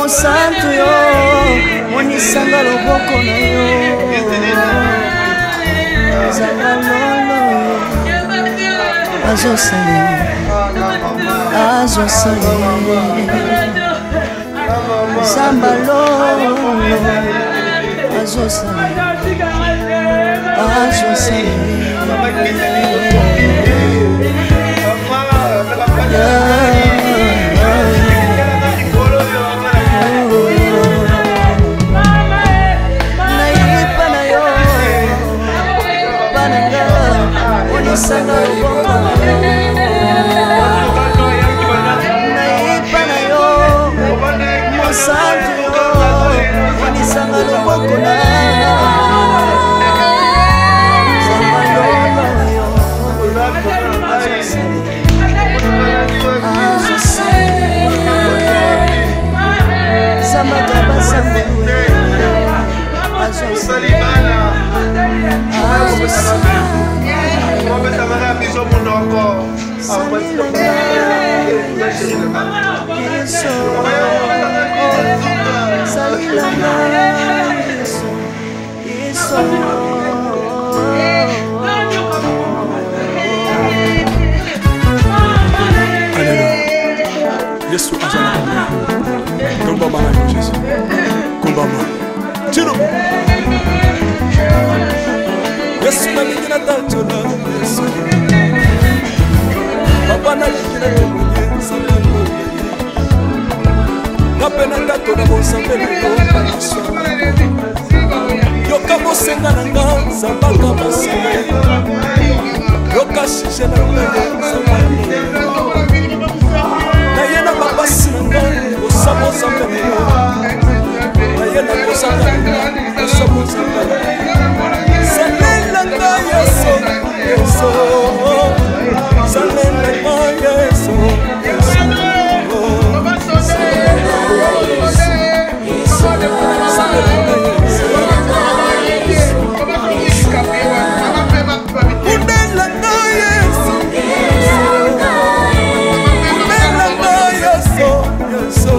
Mosantu yo, monisanga loboko na yo. Zanga lolo, azosale, azosale. Zamba lolo, azosale, azosale. Nayepa na yo, bananga, onisanga loboko na yo. Nayepa na yo, mosantu yo, onisanga loboko na yo. Zamba lolo yo, Yesu aza na tombama na yo Jésus, kombama tino Yesu nalingi natatola Yesu papa nalingi natemoye nzambe nga mpe natatola bonzambe na yo Yesu. Yoka bosenga na nga nzambaka bosenga, yoka sujet na nga nzamba naye na bapasi na nga kosaba nzambe na yo, naye na kozanga kosaba nzambe salela nga Yesu, Yesu salela nga Yesu, Yesu salela nga Yesu. Bundela nga Yesu, bundela nga Yesu, Yesu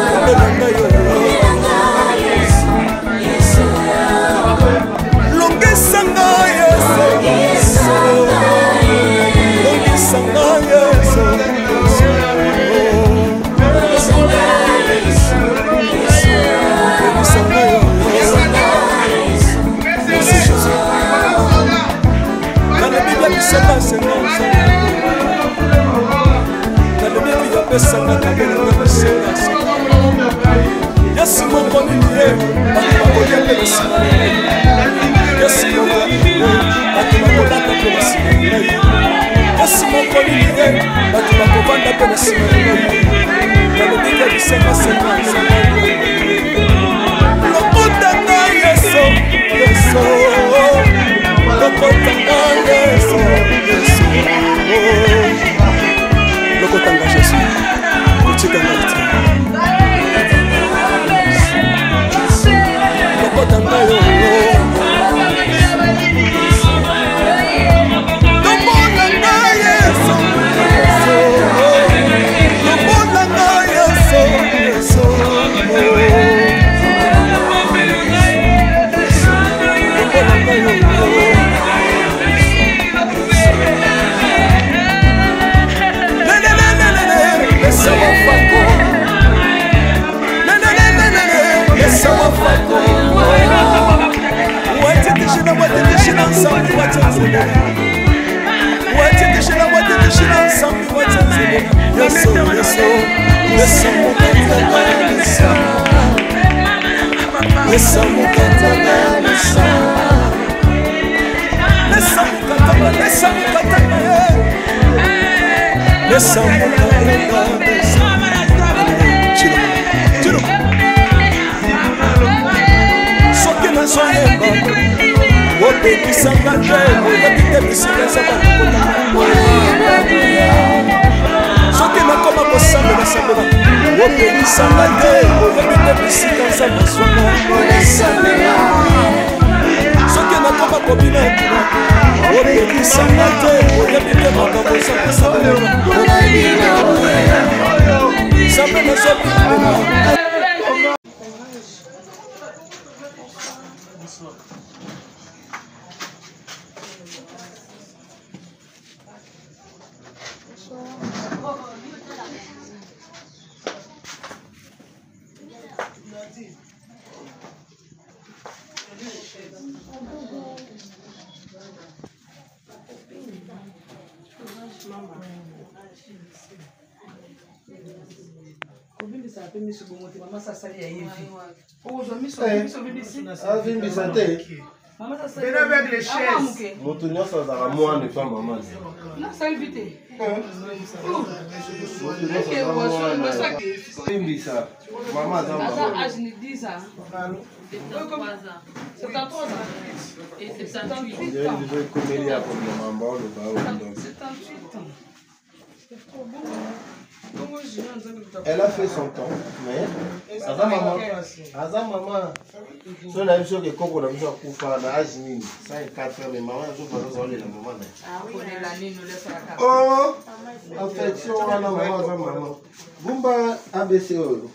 bundela nga yo. Longisa nga Yesu, Yesu longisa nga Yesu, longisa nga yo. Merci Jésus. Nalobi biakisaka senga nalobi yapesanga kabelanga kosenga Yesu moko nini ye bato bakolia mpe na nsima na ngai, Yesu moko nini ye bato bakolata mpe na nsima na ngai, Yesu moko nini ye bato bakovanda mpe na nsima na ngai. Nalobi biakisaka senga senga lokota nga Yesu, Yesu lokota nga Yesu, Yesu lokota nga Jésus, kotika ngai te, lokota nga yo. Tombola nga Yesu, Yesu tombola nga Yesu, Yesu tombola nga yo. Soki nazoyemba opekisanga te, oyebi te bisika eza balokota. Soki nakoma kosambela sambela opekisanga te, oyebi te bisika eza bazwanga. Soki nakoma kobina bina opekisanga te, oyebi te makambo eza kosalela. Kobimisaka mpe miso bongo te, mama sasali ya ye vi okozwa miso miso obibisi. Avimbisa te. Mama sasali Venez avec les chaises. Moto nyonso azalaka mwana epa mama ne. Nasali vi te. Moto nyonso aza mwana, vimbisa mama aza aza mama. Age ni 10 ans, 73 ans et 78 On dirait ans. déjà ekomeli ya komema oloba oyo donc. 78 ans, c'est trop bon. Bongo Junior, Nzambe moto. Elle a fait son temps, mais aza mama, aza mama. So na biso ke koko na biso akufa na age nini, 104, mais mama azovanda, azolela mama na ye. Kolela nini olesalaka? Oh, affection wana, mama aza mama. Gumba ABC oyo.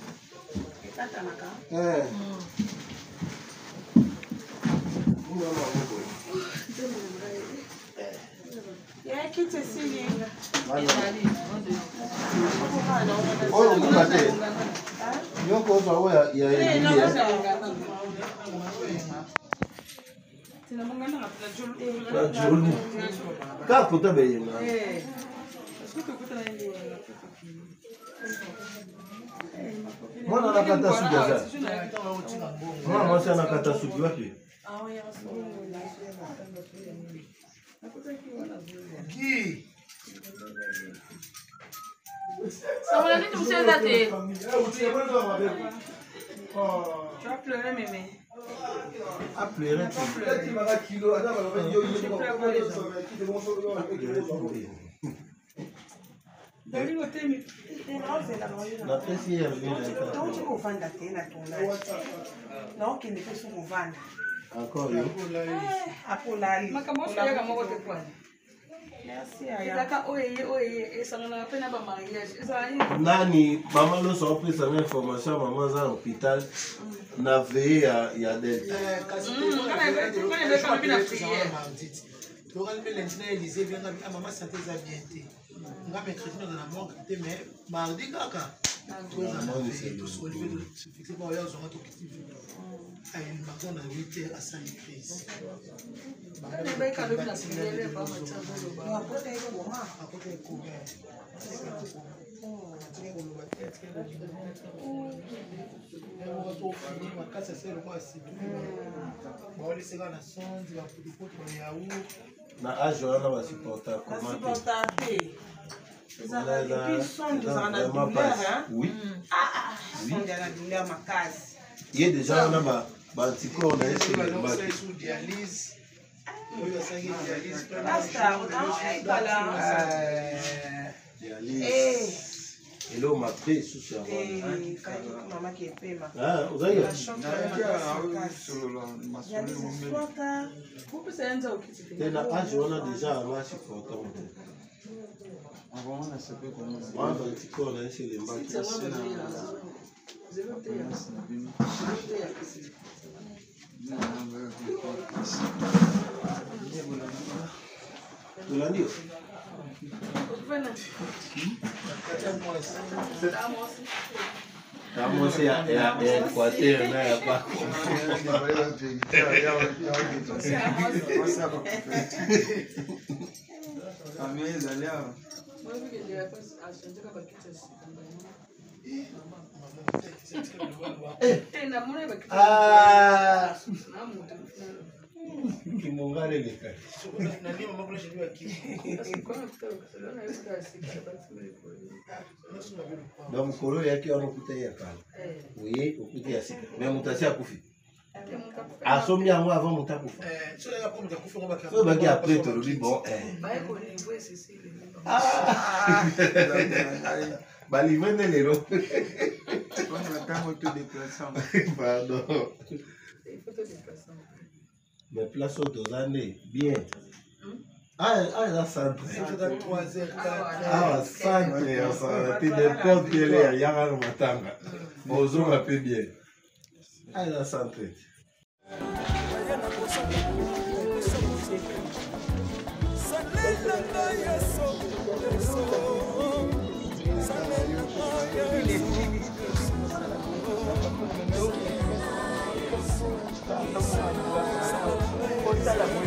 Eh. Gumba mama boye. Kiti esili. Wana. Oyo gumba te. Yoko ozwa oyo ya elili. Na joli. Kaka kota beyema. Mwana nakata suki aza. Mwana mwasi anakata suki wapi? Guy. Sangola nini mosu eza te. Tu vas pleurer, mémé. A pleuré. Tu pleures pas les gens. David Otemi. Napesi ye Hervé na ye. Touti kovanda te na tournage, naokende mpe so kovanda. Encore yo. Akolali. Makambo nyonso eyaka moko te kwani. Merci aya. Ezalaka oyo eye, oyo eye esanganaka mpe na bamariage ezala nini? Nani mama nyonso aopesanga information ya mama aza na hôpital na veye ya Delta. Tokani mpe lundi na Élysée, bianga ah, mama santé eza bien te, nga mercredi naza na morgue te, mais mardi kaka tozala tofixe ba oyo azwanga, tokiti ayelmaka na 8 heures, asali crise. Ebeka lobi na priere, bamatia. Akota ekoma. Akota ekoma, atikali koloba te, atikali koloba makasi, asali lokola situ baoliseka na sonzi baputuputu bayau. Na age wana basupporta comment te? Basupporta te. Wana ezalaka et puis sonde eza ezalaka na vraiment douleur pasi. Hein? Oui. Sonde ya na douleur makasi. Ye déjà wana baanticorps na ye selembaki. Sous dialyse, oyo asalaki dialyse. Pasteur ekala. Dialyse elo mabe lisusu yango wana. Mamaki epema. Ah, ozali Swaka. Kopesa ye nza okiti te. Te, na age wana déjà anga supporta moto wana, baanticorps na ye selembaki. Zelo te ya, zelo te ya kisi. Tolandi yo. Vena. Ta mwasi ya Équateur na ya Bako. Famille ezali awa. Te, namona bakiti. Ah! Na moto. Kimongala eleka. Nani mama kuna chez lui aki. Donc mokolo oyaki wana, okuta ye ya kala, oye okuti ya sika, mais moto asi akufi, asombi yango avant moto akufa. Eh, so ya ko muta kufi ngo baki. Soki baki après, tolobi bon eh. Baye kolivre Cécile. Balivre nde lelo. Mpona ntango to déplaçant. Pardon. Il faut te déplacer. Mais place oyo toza nde bien. Ah, eza centre. 3 heures 4. Awa centre ya osala te n'importe quelle heure, yaka na matanga, ozonga mpe bien. Ah, eza centre. Salela ngai Yesu, Yesu. Salela ngai Yesu. Kunela ngai.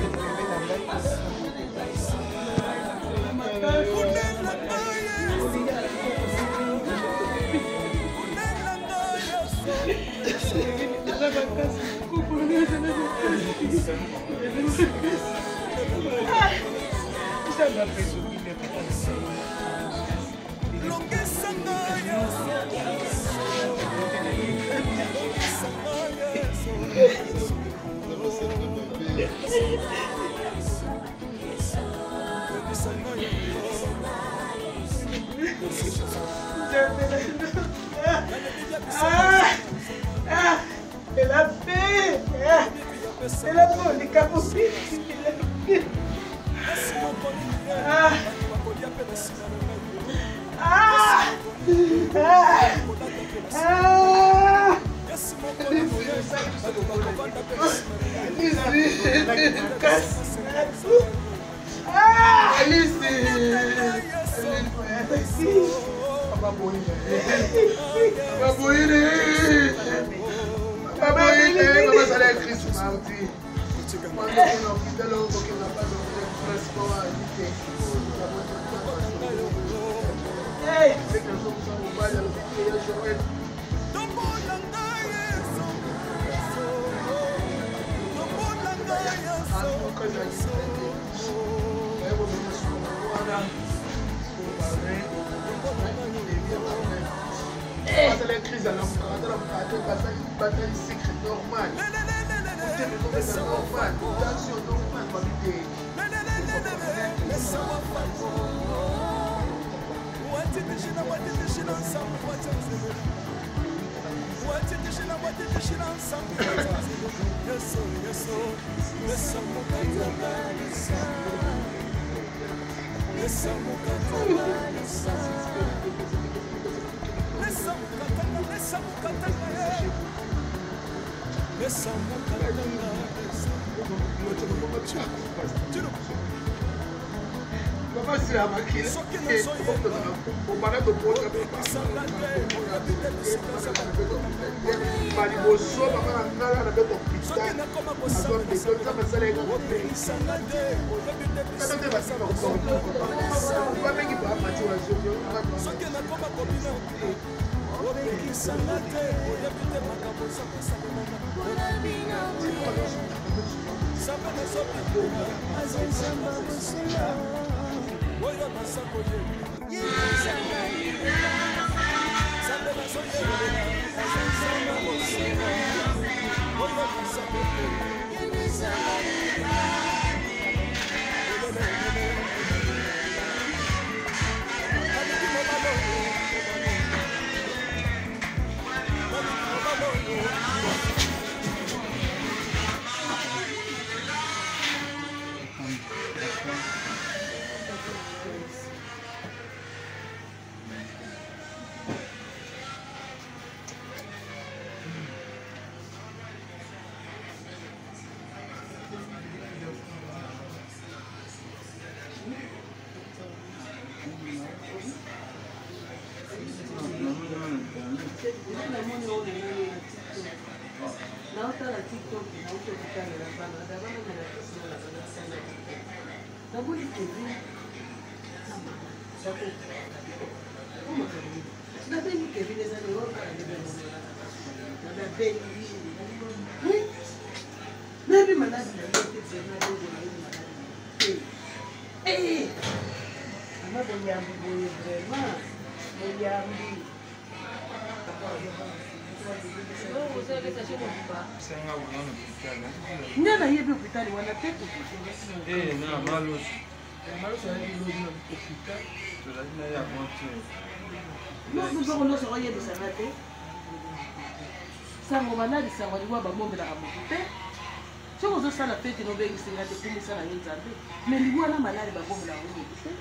Nga nayebi hôpital wana te. Nozoko nyonso oyebisanga te sango maladi sango liwa babombelaka motu te. Soki ozosala feti nobengisinga te, kumisa na yo Nzambe, me liwa na maladi babombelaka ngo motu te.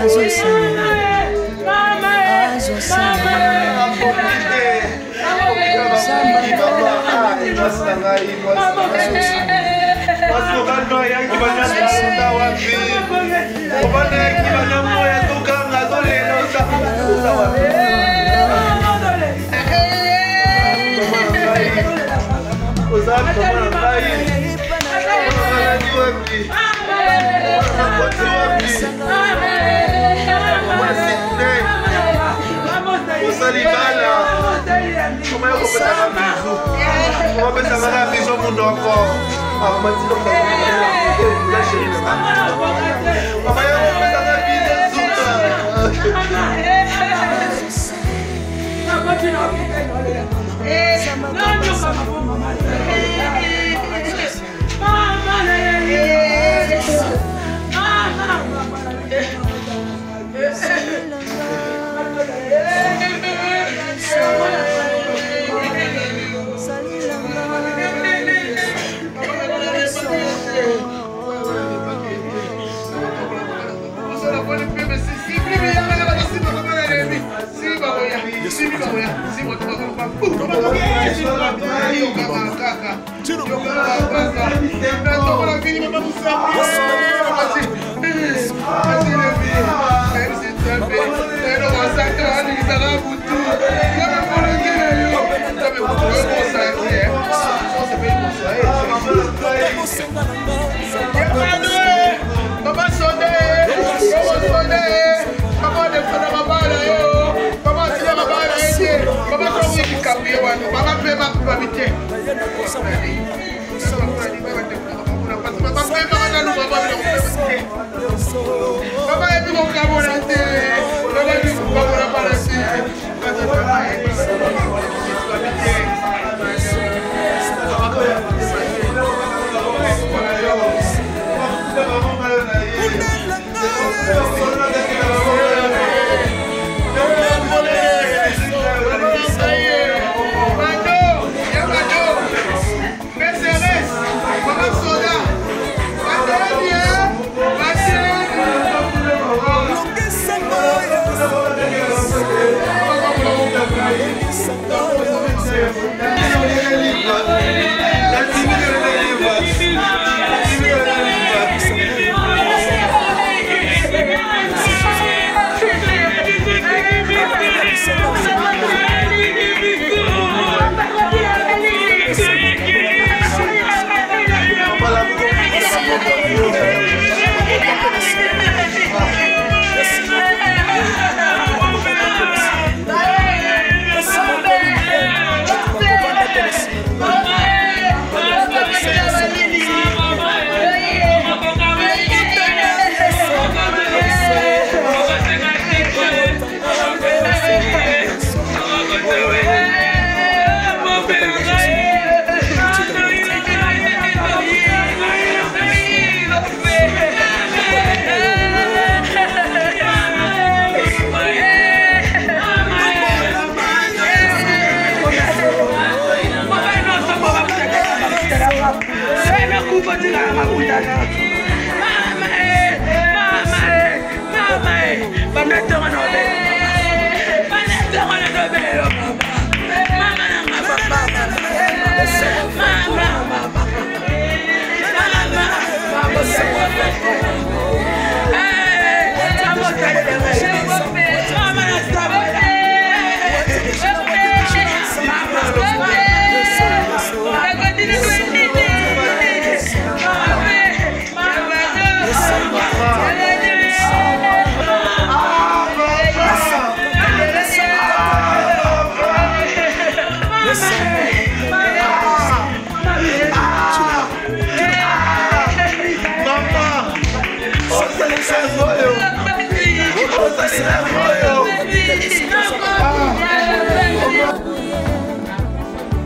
Azosalela, azosalela. Osali bana koma yakopesaka bizu komapesaka na biso munoko mama yakopesaka bizo suka.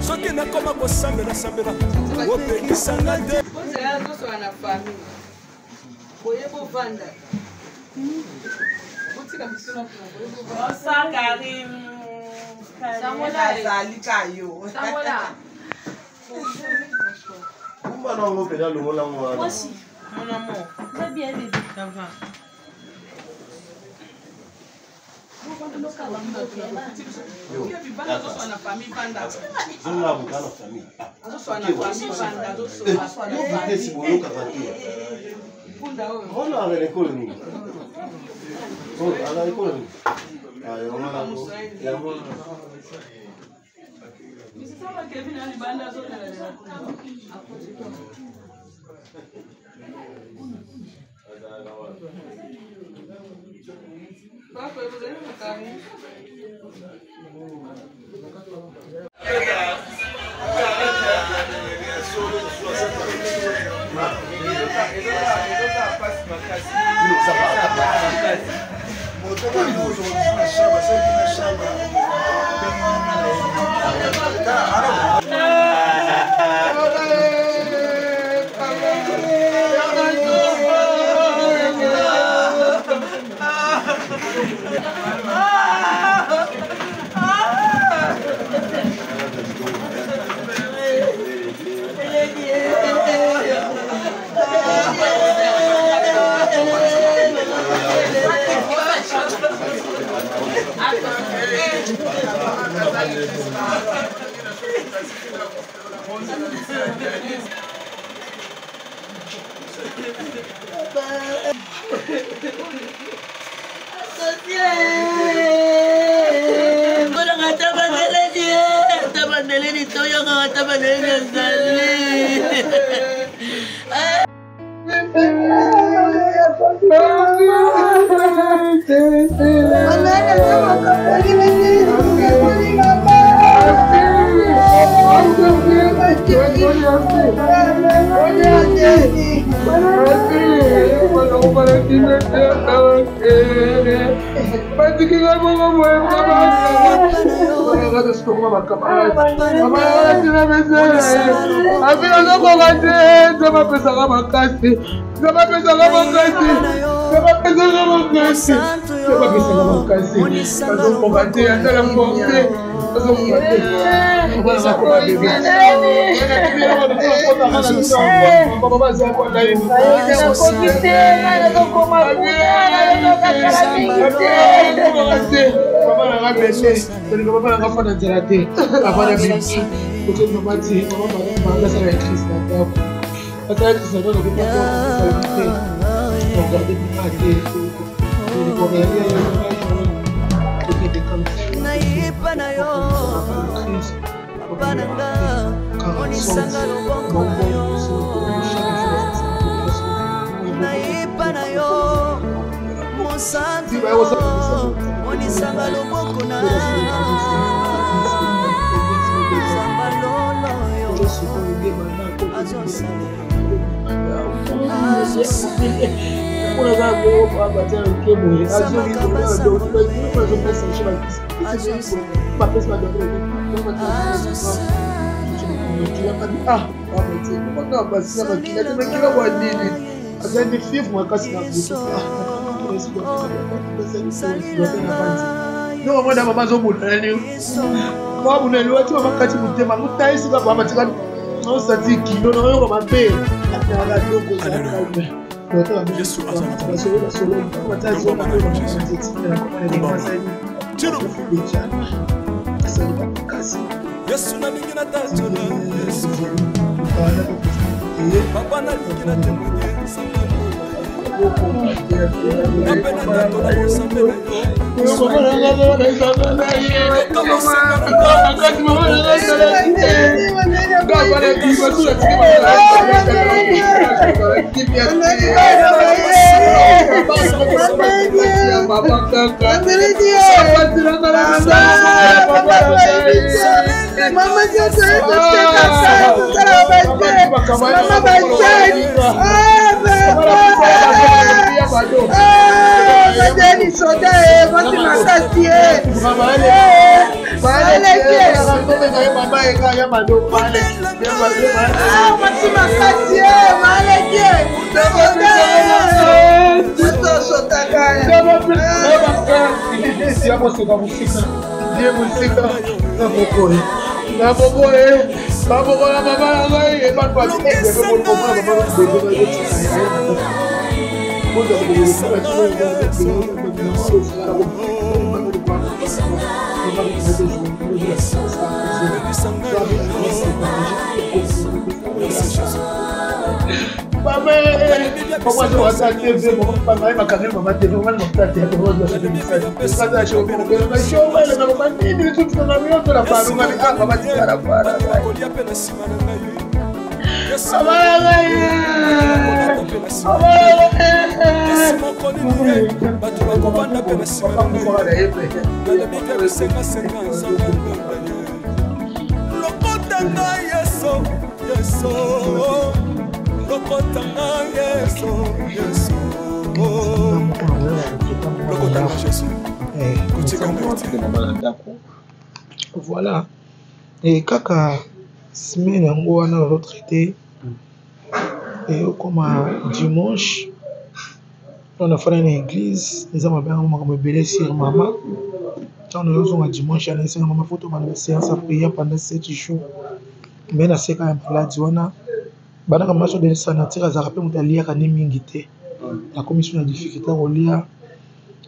Soki nakoma kosambela sambela, opekisanga te. Ozala tosola na famille, boye bovanda, botika biso na kuna, boye bovanda. Karim. Azali ka yo. Kumba na yango mpenza, longola yango wana. Mon amour. Va bien, bébé. Ça va. Zonga moto na famille. Vitesse boyokaka te. Mwana azala ekolo nini? Azala ekolo nini? Yango wana. Nayipa na yo papa na nga monisanga loboko na yo nayipa na yo mosantu monisanga loboko na zamba lolo yo azosala Azali fievre makasi na butu mwana mama azobunda nani mabunda liwati mama kati motema motaisika mama tika osati kilo nayoka mabe atalaka biloko Yesu nalingi natatola Yesu papa nalingi na témoigne ngape natatola bosambe na Bato bakovanda mpe na nsima na ngai, nalobika bisengasenga nzambe. Lokota ngai Yesu, Yesu, lokota ngai Yesu, Yesu, lokota ngai Jésus, kotika ngai te. Mama na ndako, voilà. E kaka semaine yango wana nazotraite, ekokoma dimanche wana, nafanda na église, eza mabe yango, makambo ebele sur mama. Ntango nazozonga dimanche wana, esenga mama fo tobanda baséance ya prière pendant 7 jours. Mais naseka ya maladi wana bandaka maso de sa nature, azalaka mpe moto aliaka ne mingi te. Nakomi so na difficulté ya kolia,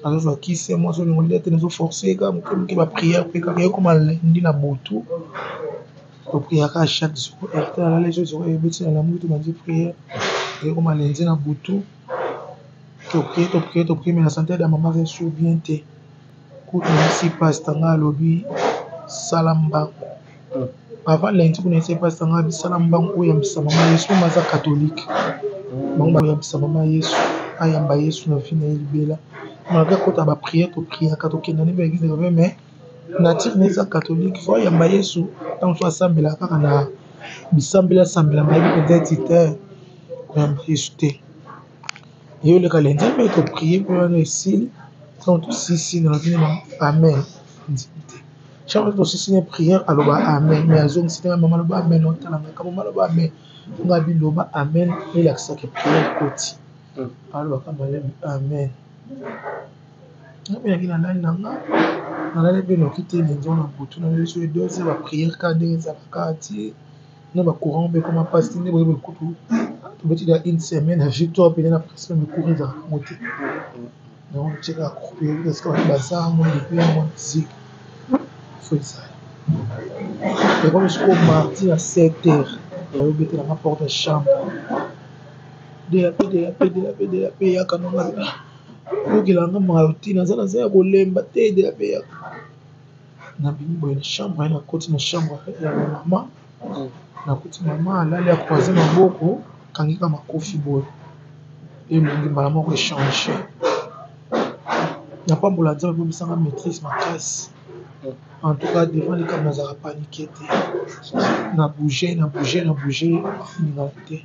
azozwa kisi, mwasi olingo lia te, nazoforce kaka moke moke, baprière mpe kaka. Ekoma lundi na butu, topriaka chaque jour heure te, alala ezo zero ebeti na lamuki, tobandi prière. Ekoma lundi na butu, toprie, toprie, toprie, mais na santé ya mama aza sur bien te. Kutu nayebisi pasteur nga, alobi sala mbangu avant lundi. Kuna yebisi pasteur nga, bisala mbangu oyambisa mama Yesu. Mama aza catholique, bango bayambisa mama Yesu, ayamba Yesu na vie na ye libela. Malgré akota baprière, topriaka, tokenda nde baeglise de, mais nature na eza catholique, fo ayamba Yesu. Ntango mosusu asambelaka kaka na bisambeli, asambela mayebi mpenza eti te koyamba Yesu te. Ye oleka le Nzambe, toprie mpe wana esili. Ntango tosisi, nalobi nini? Amen. Ndimi te. Chaque fois tosisi na prière, aloba amen, mais azongisi te. Mama aloba amen, otala ngai mama aloba amen, nga biloba amen elakisaka prière koti. Alobaka malemi amen. Nabelaki, nalali na nga, nalali mpe noki te. Nenzo na butu, nalali so 2 heures, baprière kaka ndenge ezalaka ti na bacourant mpe ekoma mpasi te. Nde boye boye kutu tobeti da une semaine ya victoire pene na presque courant ezalaka yango te. Donc tieka groupe esika bato baza mwa depuis mwa musique fo ezala. Ekomi sikoyo mardi na 7 heures, obetelanga porte ya chambre, DAP, DAP, DAP, DAP, yaka nonga, oyokelanga mayo te, naza ya kolemba te. DAP, yaka. Nabimi boye na chambre ye, nakoti na chambre ya mama, nakuti mama alali, acroise maboko, akangi ka makofi boye, elongi mbala moko echange. Napambola Nzambe, abomisanga maîtrise makasi. En tout cas, devant likambo nazalaka panique te. Na bouge, na bouge, na bouge, ningana te.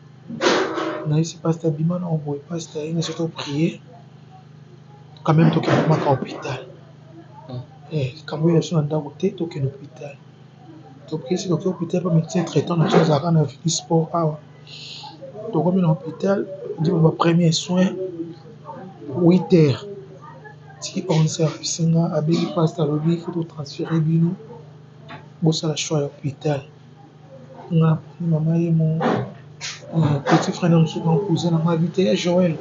Nayesi pasteur, bima na boye, pasteur ye nyonso, toprie quand même, tokende maka hôpital. Likambo oyo biso na ndako te, tokende hôpital. Toprie si toke hôpital, mpo médecin traitant na biso azalaka na Vini Sport awa. Tokomi na hôpital, ndimo ba premier soin, 8 heures ti 11 heures. Bisinga abengi pasteur, alobi fo totransfere bino, bosala choix ya hôpital. Nga naponi mama ye mo petit frère na mosusu na cousin na nga, abi te ya Joel,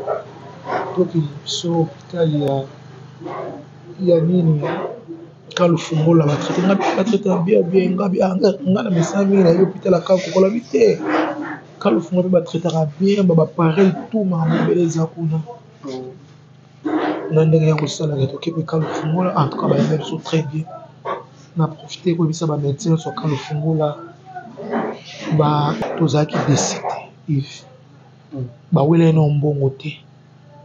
tokende biso hôpital ya nini, Kalufungola, batraite nga, batraite ya bien bien. Nga nga na mesana mingi na ye hôpital ya Kakokola bi te, Kalufungola mpe batraitaka bien, ba bapareil tout, makambo ebele eza kuna na ndenge ya kosalaka. Toke mpe Kalufungola, en tout cas bayamba biso très bien. Na profite koyebisa bamédecin nyonso ya Kalufungola, ba tozalaki déçus te. Yves bawela ye na mbongo te.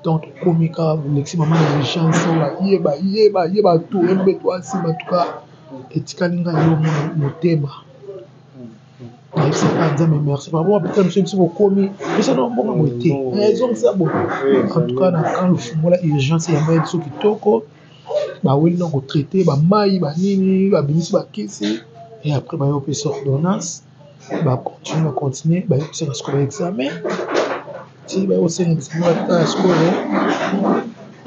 Donc tokomi kaka kolekisi mama na urgence, baye baye baye, batoure mbeto asimba. En tout cas, etikali ngai yo motema, nayebisaka Nzambe merci. Par rapport hôpital mosusu, biso bokomi pesa na mbongo boye te, ezongisa boye. En tout cas, na camp Lufungola, urgence yamba ye biso kitoko. Baweli na kotraite bamai banini, babimisi bakisi et après baye kopesa ordonnance. Bacontinue, bacontinue, baye kosenga sikoyo baexamen, ti baye kosenga examen, batala sikoyo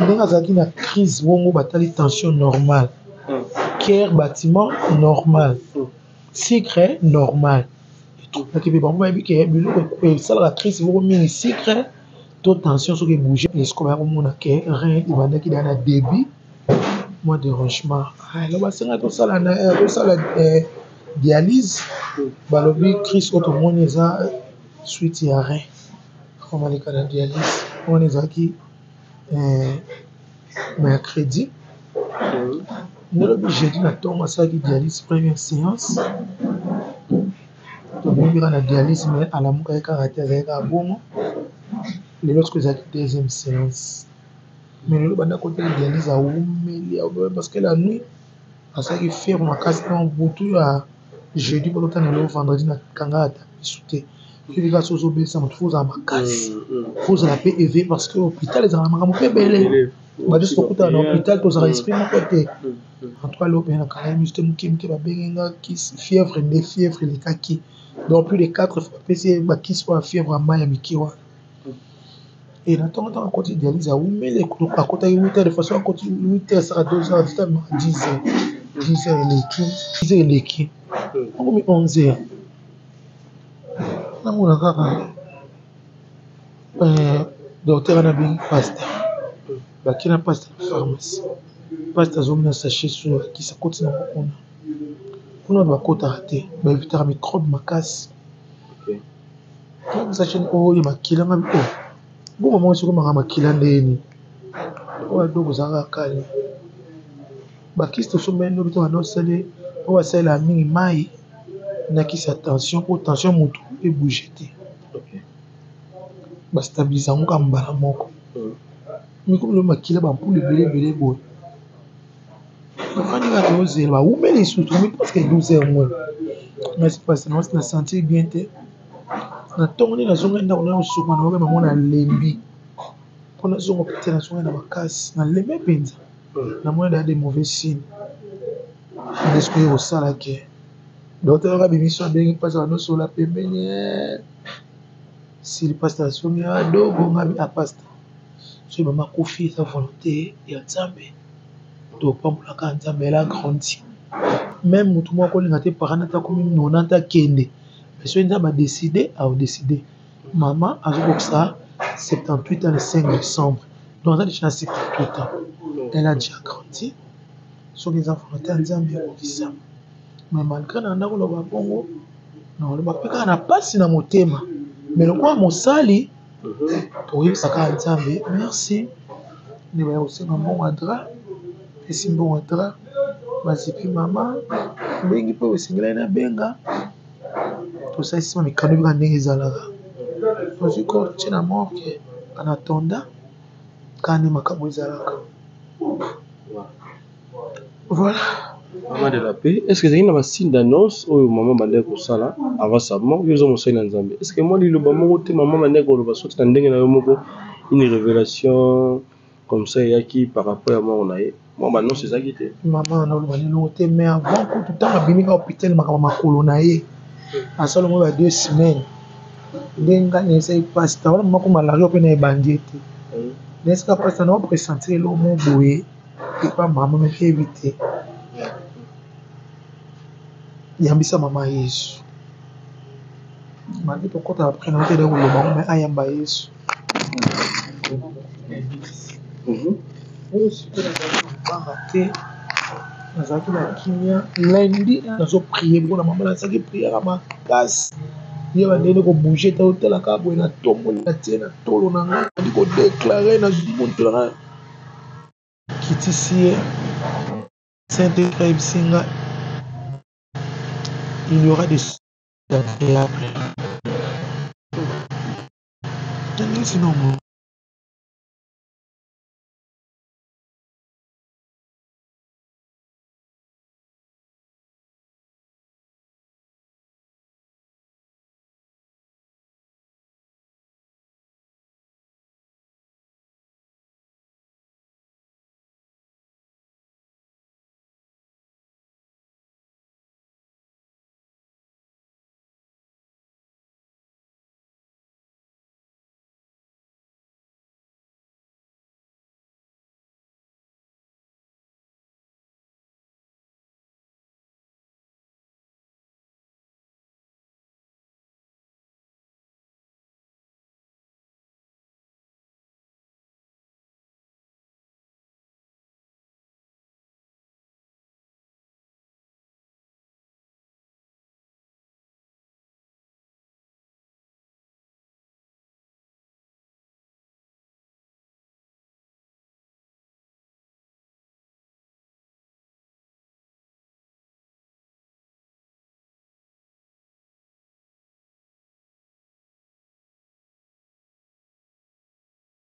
ndenge azalaki na crise bongo. Batali tension normale, cœur battement normal, sucre normal. Etrompaki mpe bango, bayebi ke biloko esalaka crise moko mingi, sucre to tension, soki ebouge esiko baya komona ke rein ebandaki da na début. Mwa derangement. Alors basenga tosala na tosala dialyse. Balobi crise oyo tomoni eza suite ya rein. Akomaleka na dialyse. Wana ezalaki mercredi. Nde lobi jeudi na ntongo asalaki dialyse, première séance. Tomemi kaka na dialyse, mais alamukaki kaka te, azalaki kaka bongo. Lelo sikoyo ezalaki deuxième séance. Mais lelo banda akotaki dialyse, awumeli, parce que la nuit asalaki fièvre makasi. Donc butu ya jeudi mpo totanga lelo vendredi, na kanga ata misu te. Soki kaka so ozobelisa moto, faut ozala makasi, faut ozala mpe éveillé, parce que hôpital ezalaka makambo mpe ebele. Bato nyonso tokutana na hôpital, tozalaka esprit moko te. En tout cas lelo mpenza nakanga misu te. Moke moke babengi nga kisi fièvre, nde fièvre elekaki. Donc plus de 4 fois bapesi ye bakisi oyo ya fièvre ya mai ya mike wana. E na ntongo, ntango akoti dialyse, awumeli. Akotaki 8 heures de façon, akoti 8 heures, esaka 2 heures, 10 heures, 10 heures eleki, 10 heures eleki, akomi 11 heures. Namona kaka docteur wana abengi pasteur, bakei na pasteur na pharmacie. Pasteur azomona sachet so akisi, akoti nango kuna. Kuna bato bakotaka te, baevitaka microbe makasi. Sachet oyo makila nga o bongo moko soki maka makila ndeni oyo adoko ozalaka kale. Bakisi tosombeli lobi to banda osali oyo basalelaka mingi mai na kisi ya tension, mpo tension motu ebouge te, bastabilise yango kaka mbala moko. Mikomi makila bampule ebele ebele boye. Tofandi kaka, tozela, bawumeli lisusu, tokomi presque 12 heures moins. Nasi pasi na sentir bien te. Na ntongo nde nazongai ndako, na kosuka na oyo mamo, nalembi mpo nazonga hôpital. Nazongai na makasi, nalembi mpenza, namoni daya de mauvais signe. Nde sikoyo kosala ke docteur kaka bimiso, abengi mpasi, banosola pembeni sili. Pasteur asongi adogo ngabi a pasteur, soki mama akufi, eza volonté ya Nzambe, topambolaka Nzambe. Elle a grandi, même motu moko akolinga te parent ata akomi 90 akende, mais soki Nzambe adécide, aodécide. Mama azokokisa 78 ans le 5 décembre, donc aza déjà na 78 ans, elle a déjà grandi. Soki eza volonté ya Nzambe, ekokisama. Mais malgré na ndako loba bongo, nakoloba mpe kaka na mpasi na motema, mais lokola mosali, toyebisa kaka Nzambe merci. Nde baya kosenga mbongo ya drap, pesi mbongo ya drap, bazipi mama. Ndenge mpe esengelaki nabenga, tosalisi mikando kaka ndenge ezalaka. Tozwi corps, totie na morgue en attendant kaka nde makambo ezalaka. Voilà. Mama de la paix, est ce que ezalaki na basigne d'annonce oyo mama bandaki kosala avant sa mort? Yo oza mosali na Nzambe, est ce que mwa liloba moko te mama bandaki koloba, soki na ndenge na yo moko, une révélation comme ça eyaki par rapport ya mort na ye, mwa baannonce ezalaki te? Mama naloba leloko te, mais avant kutu, ntango abimi kaka hôpital, makambo makolo na ye asala ngo ba 2 semaines, nde ngai nayesaki pasteur wana mama ko malaria mpe na ebandi ye te. Nayesaka pasteur na opressentir eloko mo boye epa mama, me yebi te. Yambisa mama Yesu, malgré tokɔta après na okende koloba ngo, me ayamba Yesu. Oyo sikoyo nazalaki na kobanga te, nazalaki na kimia. Lundi nazoprier mpona mama, nazalaki prière makasi. Ye bandeni kobouge te, otalaka boye, natomboli, natie na tolo na ngai, nadi kodéclarer na motu na ngai, kitisi ye. Saint Esprit ayebisi nga: il y aura des agréables. Nangisi no.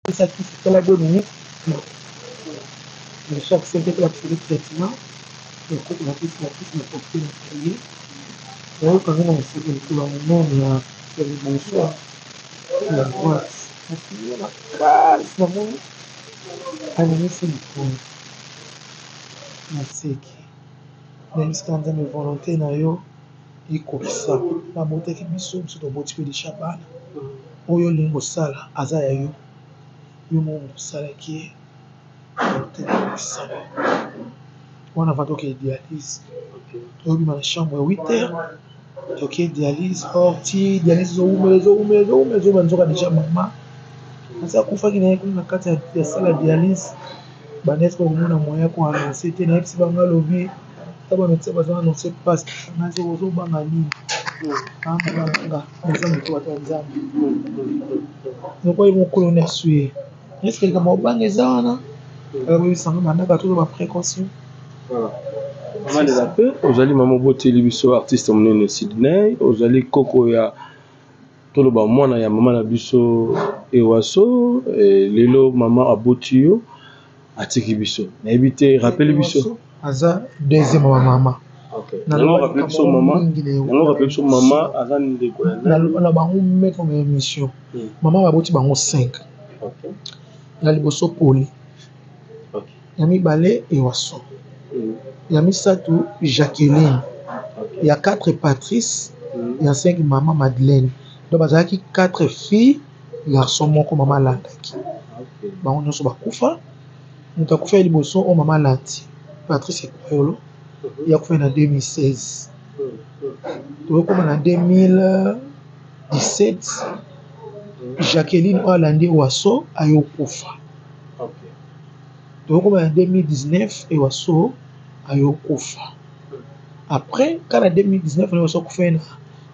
Pesa kisi tala 2 minutes. Mais chaque 5 heures bakisaki traitement ekoko na kisi na kisi na porte na prier. Nayoka ngai na mosaka likolo ya monene ya liboso ya droite. Nafingi makasi namoni animisi likolo. Naseki. Nayebisaka Nzambe volonté na yo ekokisama. Nabotaki biso, biso toboti mpe deja bana. Oyo olingi kosala aza ya yo. Yo moko moto osalaki ye, volonté na yo ekokisama. Wana avant tokende dialyse, tozobima na chambre ya 8 heures, toke dialyse, or ti dialyse ezowumela ezowumela ezowumela ezowumela nzoka deja mama asi akufaki na ye kuna na kati ya salle ya dialyse. Bandaki komona moyen ya ko annoncer te, nayebisi bango alobi ta ba medecin bazo annoncer pasi nga ozobanga nini? Nga naza moto ya Nzambe. Lokola ye mokolo na asui ye. Est-ce que likambo ya kobanga eza wana? Bayebisa nga bandaka tozwa ba précaution. Maman de la paix, ozali mama oboteli biso artiste monene Sydney, ozali koko ya toloba mwana ya mama na biso Ewaso, lelo mama aboti yo atiki biso. Nayebi te, rappelle biso. Aza deuxième wa mama. Nango rappelle biso mama, nango rappelle biso mama aza ndeko ya nani? Na bango maître na émission. Mama baboti bango 5. Ya liboso Poli. Ya mibale Ewaso. Ya misato Jacqueline. Ya 4 Patrice. Ya 5 mama Madeleine. Donc bazalaki 4 filles, garçon moko mama alandaki. Bango nyonso bakufa. Moto akufa ya liboso oyo mama alandi, Patrice Ekwayolo, ye akufa na 2016. Tokokoma na 2017, Jacqueline oyo alandi Ewaso aye kokufa. Tokokoma na 2019, Ewaso aye kokufa. Après, kaka na 2019, Ewaso akufa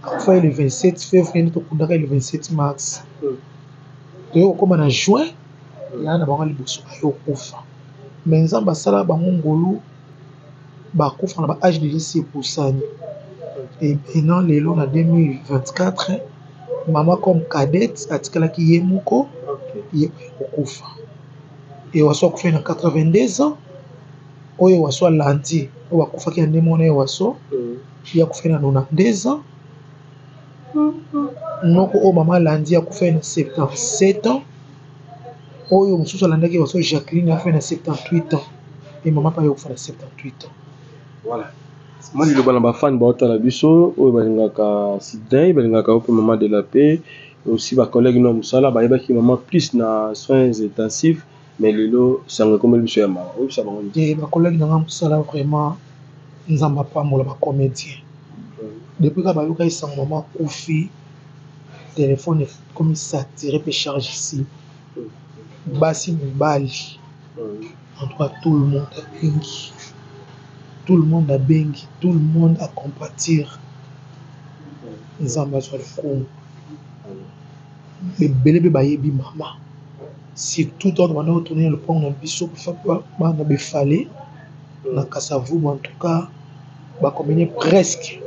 akufa le 27 février, nde tokundaka le 27 mars. Tokokoma na juin, ya na bango liboso aye kokufa. Mais Nzambe asala bango ngolu, bakufa na ba âge déjà si epusani. Et maintenant lelo na 2024, mama comme cadette atikalaki ye moko, ye kokufa. Ewaso akufa na 82 ans. Oyo Ewaso alandi, oyo akufaki na ndenge moko na Ewaso, ye akufa na 92 ans. Moko oyo mama alandi akufa na 77 ans. Oyo mosusu alandaki Ewaso Jacqueline akufa na 78 ans. Et mama pe akufa na 78 ans. Voilà. Moi liloba na ba fan baotala biso oyo balingaka Sydney, balingaka yo pe maman de la paix, aussi ba collègues no mosala bayebaki maman plus na soins intensifs, mais lelo sango ekomeli biso ya mawa. Oyebisa bango nini? Eh, ba collègues na nga mosala vraiment Nzambe apambola ba comédien. Depuis ka bayoka esango mama akufi, téléphone ekomi saturé pe charge ici. Basi mibali, en tout cas tout le monde abengi. Tout le monde abengi, tout le monde a compatir. Nzambe azwa lokumu. Ebele pe bayebi mama. Surtout tango banda kotourner na lopango na biso bana befale na Kasavubu, en tout cas bacombine presque.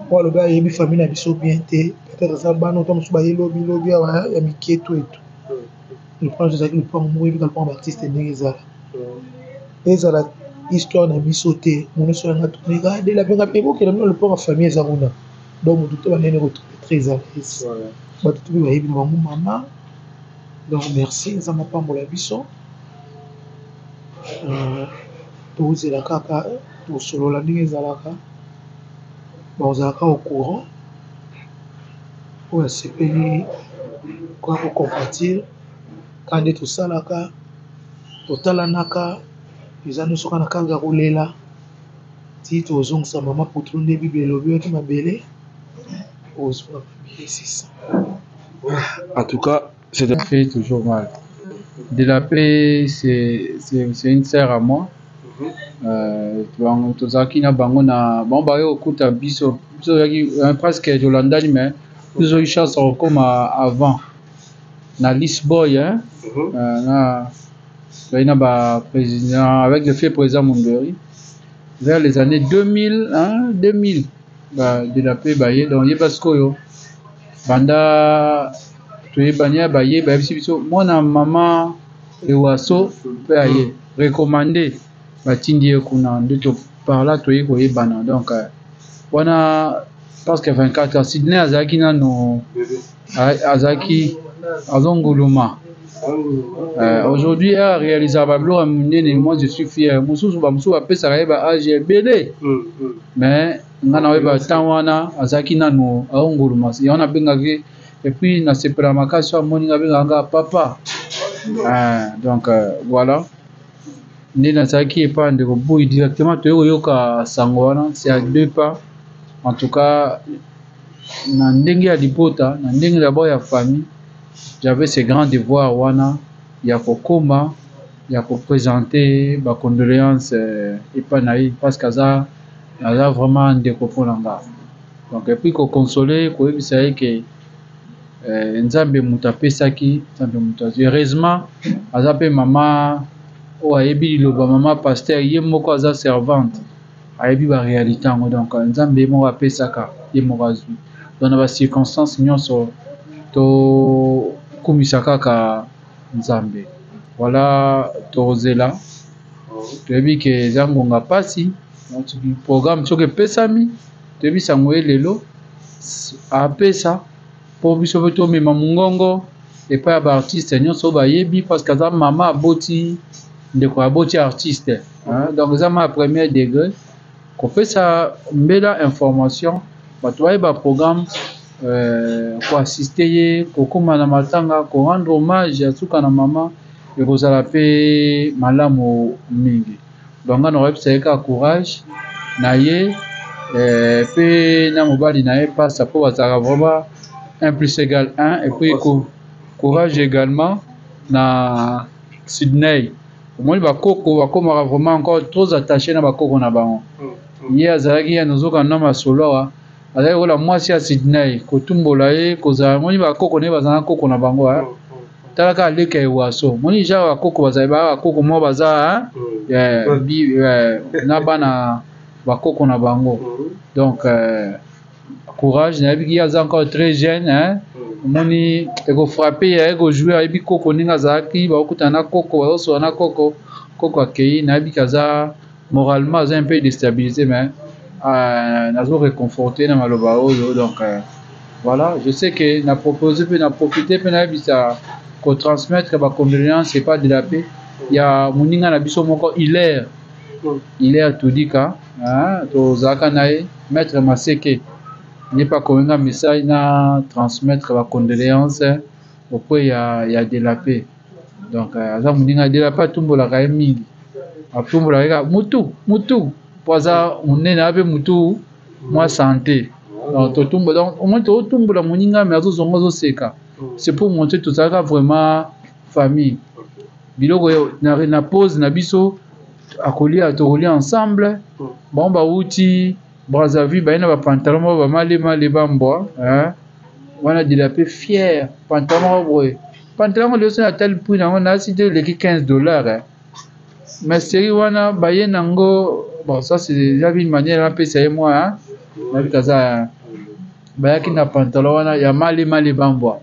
Po alobi ayebi famille na biso bien te, peut-être eza bana oyo mosusu baye lobi lobi awa ya mike to eto. Lopango ezalaki lopango moko oyebika lopango ba artiste ndenge ezala. Ezala histoire na biso te, mono so yanga tourner de la benga pe bokela bino lopango famille eza kuna. Donc moto to banene ko trouver très à l'aise. Bato to bayebi na bango mama. Donc merci Nzambe apambola biso. Tozela kaka tosolola ndenge ezalaka, bazalaka au courant oyo asepeli koya kocompatir kaka nde tosalaka, totalanaka, eza nyonso kaka na kaka ya kolela ti tozongisa mama putulu nde Bible elobi oyoki mabele ozonga mabele, c'est ça. En tout cas, c'est Ça fait toujours mal. De la paix, c'est une sœur à moi. Tozalaki na bango na bango baye kokuta biso, biso tozalaki presque tolandani, mais biso tozwaki chance ya kokoma avant na Lisboy, hein? Na tozalaki na ba président avec le fait président Mundweri vers les années 2000, hein, 2000 ba de la paix baye. Donc yeba sikoyo banda Toyebani ya baye bayebisi biso mwana mama Ewaso mpe aye recommandé, batindi ye kuna nde to par là toye koyebana. Donc wana parce que 24 ans Sydney azalaki nano, azalaki azonguluma. Aujourd'hui a réalisé babiloko ya monene, moi je suis fier. Mosusu bamosusu bapesaka ye ba age ebele, mais nga na oyeba temps wana azalaki nano aonguluma, yango nabengaki. Et puis nasepela makasi oyo amoni nga, abengaka nga papa. Donc voilà nde nazalaki epa ndeko Boyi directement, toye koyoka sango wana, c'est à deux pas. En tout cas na ndenge ya libota, na ndenge d'abord ya famille, j'avais ce grand devoir wana ya kokoma, ya koprésenter bacondoléance epai na ye, parce que aza vraiment ndeko mpona nga. Donc et puis koconsoler, koyebisa ye ke Nzambe moto apesaki, Nzambe moto azwi. Heureusement aza mpe mama oyo ayebi liloba, mama pasteur, ye moko aza servante, ayebi baréalité yango. Donc Nzambe ye moko apesaka, ye moko azwi. Donc na bacirconstance nyonso tokumisa kaka Nzambe. Voilà, tokozela, toyebi ke eza ngonga mpasi. Programme soki epesami, toyebi sango ye lelo apesa mpo biso mpe tomema mongongo epai ya baartiste nyonso oyo bayebi, parce que aza mama aboti ndeko, aboti artiste, donc eza ma premier degré kopesa mbela information, bato bayeba programme, koassister ye, kokóma na matanga, korendre hommage ya suka na mama, ekozala mpe malamu mingi. Donc nga na koyebisa ye kaka courage na ye mpe na mobali na ye pasa, mpo bazalaka vraiment 1 plus égale 1. Et puis courage également na Sydney. Omoni bakoko bakomaka vraiment encore trop attaché na bakoko na bango. Ye azalaki ya nozoka na masolo awa, azalaki kola mwasi ya Sydney, kotumbola ye, kozala moni bakoko na ye, bazala koko na bango. Talaka aleka Ewaso, moni ja bakoko bazali ba bakoko moko baza na bana bakoko na bango. Donc courage, nayebi ye aza encore très jeune, hein? Omoni ekofrapper ye, ekojouer, ayebi koko ndenge azalaki, bakokutana na koko, bazosola na koko, koko akei. Nayebi ke aza moralement aza un peu déstabilisé, mais nazo réconforter na maloba oyo. Donc voilà, je sais que na proposé mpe na profité mpe nayebisa kotransmettre bacondoléance epa de la paix ya moninga na biso moko Hilaire, Hilaire Tudika, tozalaka na ye, maître Maseke, ye mpe akomi nga message na transmettre bacondoléance auprès ya de la paix. Donc aza moninga de la paix, atumbolaka ye mingi, atumbolaka ye kaka mutu mutu mpo aza monene, aza mpe mutu mwa santé. Donc totumbola, donc omoni tozotumbola moninga, mais azozonga, azoseka, c'est pour montrer tozalaka vraiment famille. Biloko na pause na biso akolia, tokolia ensemble. Bango bawuti Brazzaville, baye na bapantalon moko bamalemale, bambwa wana de la paix fier, pantalon moko boye, pantalon ngo lelo na tali prix nango nasi te, eleki 15 $. Mais série wana baye nango, bon, ça c'est déjà une manière napesa ye mwa nayebi kaza bayaki na pantalon wana ya malemale, bambwa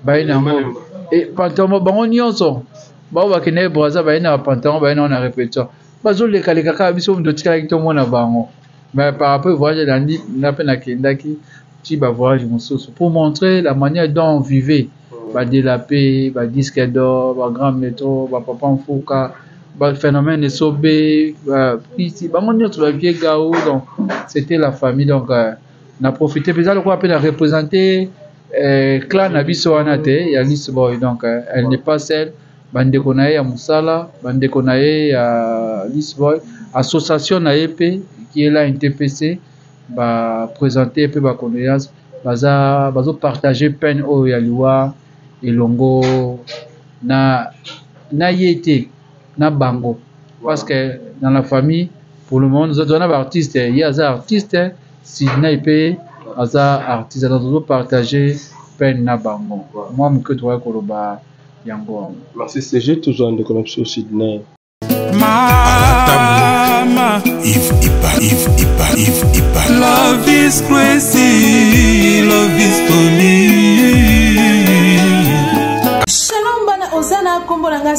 baye nango e pantalon. Bango nyonso bao bakende Braza, baye na bapantalon, baye nango na répétition, bazolekaleka kaka. Biso moto otikalaki tomona bango, mais par rapport voyage elandi nga mpe nakendaki ti bavoyage mosusu pour montrer la manière dont on vivait, badelape, badisque d'or, bagrand métro, bapapa Mfuka, baphénomène esobe, pisi, bango nyonso, bavieux gao. Donc c'était la famille. Donc na profité mpenza lokola mpe na représenter clan na biso wana te ya Lisboy. Donc elle n'est pas seule, bandeko na ye ya mosala, bandeko na ye ya Lisboy, association na ye mpe qui est là, NTPC, baprésente mpe bacondoléance, baza bazopartage peine oyo ya liwa elongo na ye te na bango, parce que dans la famille pour le moment toza na baartiste, ye aza artiste, Sydney mpe aza artiste, donc tozopartage peine na bango. Mwa moke tokoki koloba yango wana. Merci CG, tozwa ndeko na biso Sydney. Mama. Yves Ipa, Yves Ipa, Yves Ipa. Love is crazy, love is funny.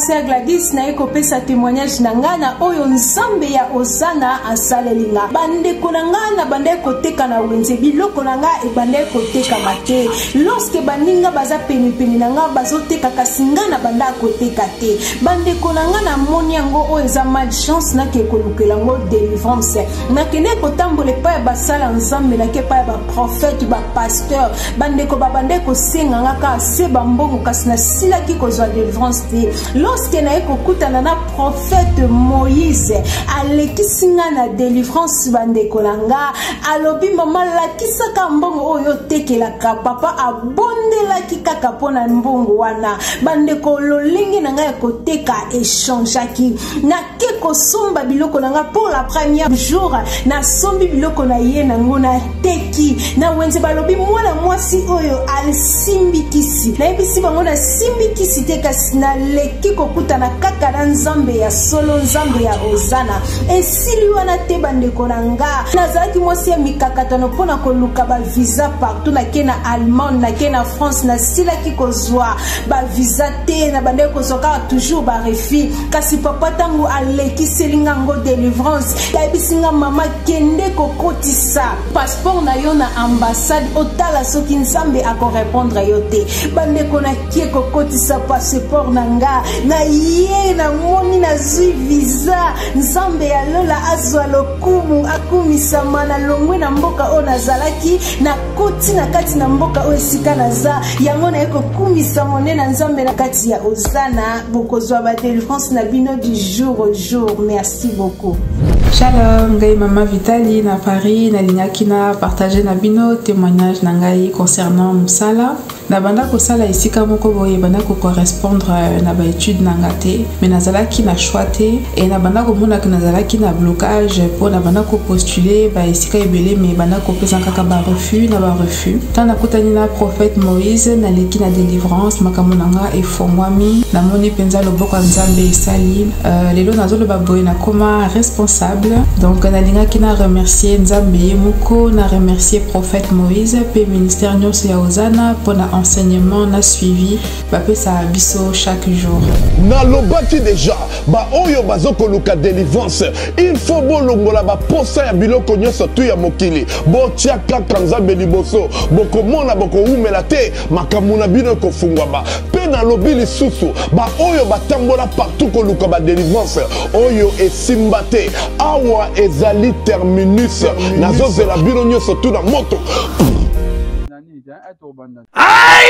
Sœur Gladys, naye kopesa témoignage na nga na oyo Nzambe ya Ozana asaleli nga. Bandeko na nga na bandaki koteka na wenze, biloko na nga ebandaki kotekama te. Lorsque baninga baza penepene na nga bazoteka, kasi nga na bandaki koteka te. Bandeko na nga namoni yango oyo eza malchance, nake kolukela yango délivrance. Nakende kotambola epai ya basala Nzambe, nake epai ya baprofete, bapasteur. Bandeko babandaki kosenga nga kaka se bambongo, kasi nasilaki kozwa délivrance te. Lorsque naye kokutana na prophète Moïse, alekisi nga na délivrance. Bandeko na nga, alobi: "Mama, lakisaka mbongo oyo otekelaka." Papa abondelaki kaka mpo na mbongo wana. Bandeko, lolenge na ngai ya koteka echangeaki. Nake kosomba biloko na nga pour la première jour, nasombi biloko na ye nango, nateki na wenze. Balobi: "Mwana mwasi oyo asimbi kisi." Nayebisi bango: "Nasimbi kisi te, kasi naleki kokutana kaka na Nzambe ya solo, Nzambe ya Ozana." Esili wana te, bandeko na nga. Nazalaki mwasi ya mikakatano mpo na koluka bavisa partout. Nake na Allemagne, nake na France, nasilaki kozwa bavisa te, na bandeki kozwa kaka toujours barefus. Kasi papa, ntango alekiseli nga ngo délivrance, ayebisi nga: "Mama, kende kokotisa passeport na yo na ambassade, otala soki Nzambe akorépondre yo te." Bandeko, nakie kokotisa passeport na nga, na ye namoni nazwi visa. Nzambe ya lola azwa lokumu, akumisama. Nalongwe na mboka oyo nazalaki, nakoti na kati na mboka oyo esika naza. Yango naye kokumisa monene na Nzambe na kati ya Ozana. Bokozwa badélivrance na bino du jour au jour. Merci beaucoup. Shalom, ngai Mama Vitali na Paris. Nalingaki na partage na bino témoignage na ngai concernant mosala. Nabanda kosala esika moko boye, ebanda kocorrespondre na baétude na nga te, mais nazalaki na choix te. E nabanda komonaka nazalaki na blocage, mpo nabanda kopostule baesika ebele, mais ebanda kopesa kaka barefus na barefus. Ntango nakutani na prophète Moïse, naleki na délivrance, makambo na nga efongwami. Namoni mpenza loboko ya Nzambe esali. Lelo nazoloba boye, nakoma responsable. Donc nalingaki na remercier Nzambe ye moko, na remercier prophète Moïse mpe ministère nyonso ya Ozana mpona enseignement na suivi bapesaka biso chaque jour. Nalobaki déjà, baoyo bazokoluka délivrance, il faut bolongola baposa ya biloko nyonso tu ya mokili, botia kaka Nzambe liboso. Bokomona, bokowumela te, makambo na bino ekofungwama. Mpe nalobi lisusu, baoyo batambola partout koluka badélivrance oyo esimba te, awa ezali terminus. Nazozela bino nyonso tu na moto. Aïe!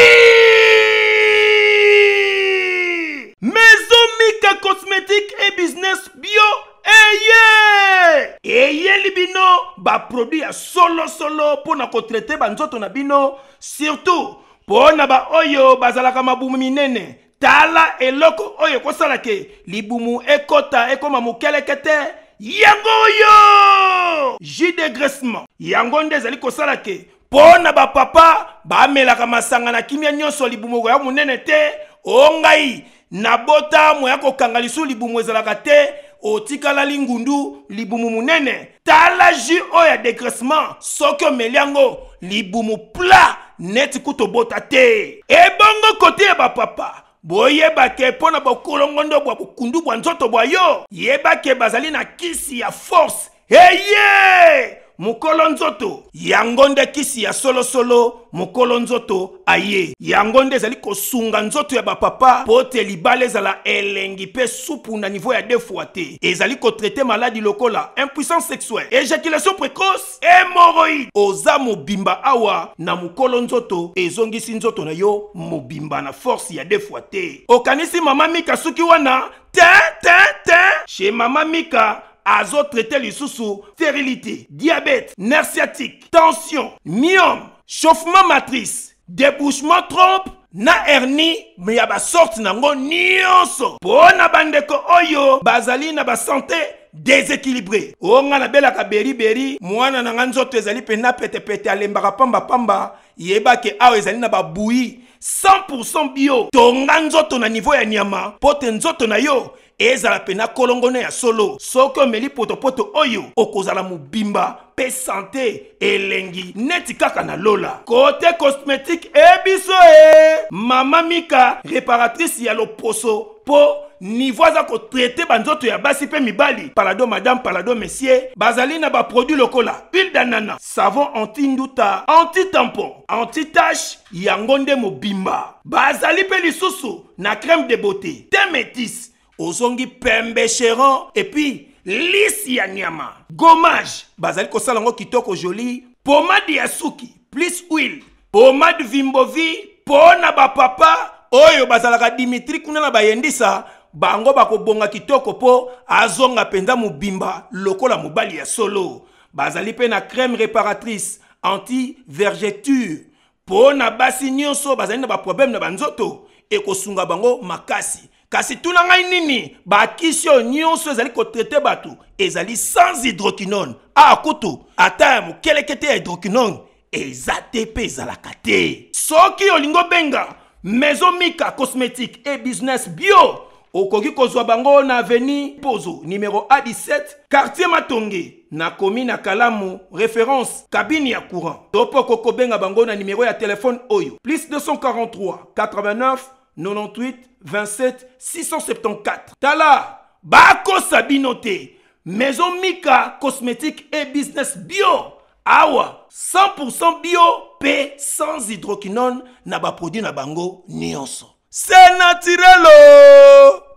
Maison Mika Cosmétique et Business Bio eye eyeli bino baproduit ya solosolo mpo na kotraiter banzoto na bino, surtout mpo na baoyo bazalaka mabumu minene. Tala eloko oyo ekosala ke libumu ekota, ekoma mokeleke te. Yango oyo jus dégraissement, yango nde ezali kosala ke mpo na bapapa bamelaka masanga na kimia nyonso, libumu koya monene te. O ngai nabota, moya kokanga lisu libumu ezalaka te, otikala lingundu, libumu monene. Tala jus oyo ya dégraissement, soki omeli yango, libumu plat neti kutu obota te. Ebongo kote ya bapapa, boyebake mpo na bokolongondo bwa bokundu bwa nzoto bwa yo, yebake bazali na kisi ya force eye mokolo nzoto. Yango nde kisi ya solosolo. Mokolo nzoto aye, yango nde ezali kosunga nzoto ya bapapa mpo te libala ezala elengi mpe supu na niveau ya deux fois te. Ezali kotraiter maladi lokola impuissance sexuelle, éjaculation précoce, hémorroïde. Oza mobimba awa na mokolo nzoto, ezongisi nzoto na yo mobimba na force ya deux fois te. Okanisi Mama Mika suki wana te te te. Chez Mama Mika, azotraiter lisusu stérilité, diabète, nerf sciatique, tension, myome, chauffement matrice, débouchement trompe na hernie ya basorte nango nyonso. Mpo na bandeko oyo bazali na basanté déséquilibré, oyo nga nabelaka beriberi, mwana na nga nzoto ezali mpenza petepete, alembaka pambapamba, yebake awa ezali na babui 100% bio. Tonga nzoto na niveau ya nyama mpo te nzoto na yo. Ezala pena kolongono ya solo. Soki omeli potopoto oyo, okozala mobimba mpe sante elengi neti kaka na lola. Kote cosmetique e biso e mama Mika réparatrice ya loposo mpo niveau aza kotraite banzoto ya basi mpe mibali, palado madame, palado monsieur, bazali na baproduit lokola huile d'anana, savon anti nduta, anti tampon, anti tache, yango nde mobimba. Bazali mpe lisusu na crème de beauté te métis, ozongi pembe cheron, epuis lisi ya nyama, gommage bazali kosala yango kitoko joli, pomade ya suki plus huile, pomade vimbovi mpo na bapapa oyo bazalaka Dimitri kuna na bayendisa bango, bakobonga kitoko mpo azonga mpenza mobimba lokola mobali ya solo. Bazali mpe na crème réparatrice anti vergeture mpo na basi nyonso bazali na baproblème na banzoto, ekosunga bango makasi. Kasi tuna ngai nini, bakisi oyo nyonso ezali kotraite bato ezali sans hydroquinone. A kutu ata ya mokeleke te ya hydroquinone eza te mpe ezalaka te. Soki olingi obenga Maison Mika Cosmétique et Business Bio, okoki kozwa bango na avenue Pozo numéro A17, quartier Matonge, na komi na Kalamu, référence cabine ya courant. To mpo okoki kobenga bango na numéro ya telefone oyo: plus 243 89 98 27 674. Tala, bakosa bino te, Maison Mika Cosmétique et Business Bio awa 100% bio mpe sans hydroquinone na baproduit na bango nyonso, c'est naturel o.